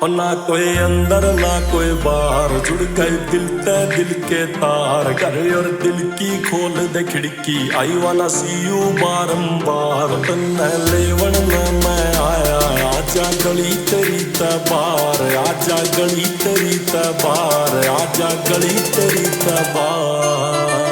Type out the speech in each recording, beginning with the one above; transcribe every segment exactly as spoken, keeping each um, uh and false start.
और ना कोई अंदर ना कोई बाहर, जुड़ गए दिल ते दिल के तार। घर और दिल की खोल दे खिड़की, I wanna see you बारंबार। तन्ने लेवण में मैं आया, आजा गली तेरी ते बाहर, आजा गली तेरी ते बाहर, आजा गली तेरी ते बाहर।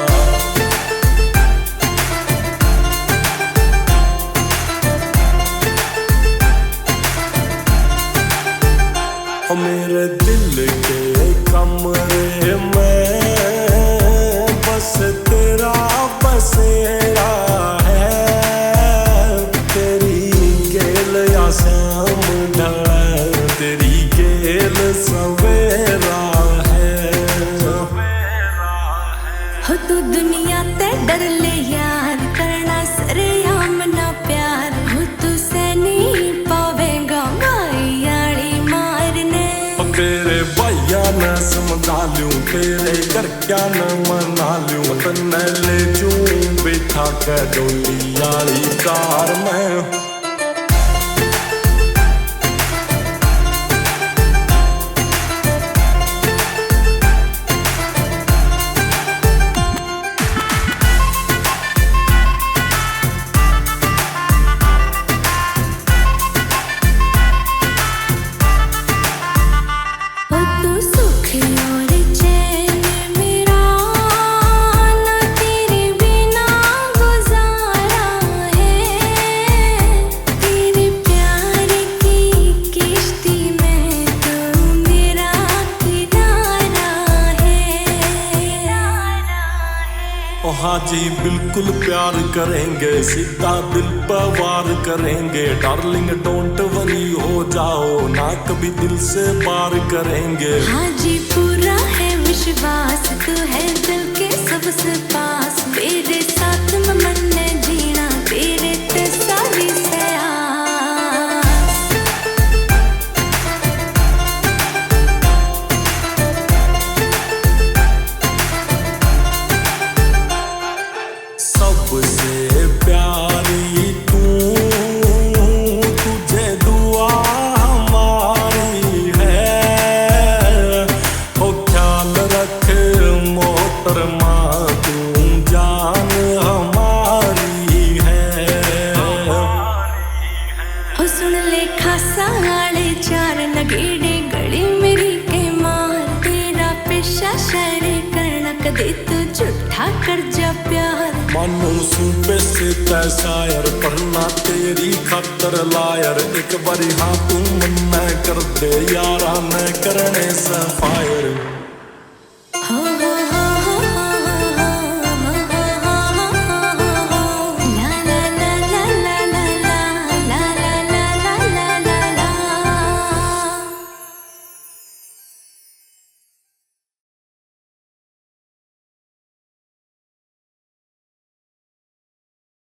ओ मेरे दिल के कमरे में बस तेरा बसेरा है। तेरी गेल या शाम ढले, तेरी गेल सवेरा है। हो तू दुनिया ते डर ले यार, करना सरेआम ना प्यार। हो तू सै नहीं पावेगा भाई आली मार ने। तेरे भाइया ने समझा लूं, तेरे घर क्या न मना लूं। तन्ने ले जूं बिठा के डोली आली कार में। ओ तू सुख और चैन मेरा, ना तेरे बिना गुजारा है। तेरे प्यार की किश्ती में तू मेरा किनारा है। ओ हाँ जी, बिल्कुल प्यार करेंगे, सीधा दिल पे वार करेंगे। Darling, don't worry हो जाओ ना, कभी दिल से बार करेंगे। हाँ जी, पूरा है विश्वास, तू है दिल के सबसे पास। तेरे साथ में मन्ने जीना, तेरे ते सारी से आस। सबसे प्यारी तू, तुझे दुआ हमारी है। ओ ख्याल रख मोहतरमा, तू जान हमारी है। हो सुन ले खासा आले चार, नगेड़े गली मेरी के मार। तेरा पेशा शायरी करना, कदे तू झूठा कर जा प्यार। मानू सूं पेशे तै शायर, पढ़ना तेरी खातर लायर। एक बारी हाँ तू मन्ने कर दे, यारा ने करने से फायर।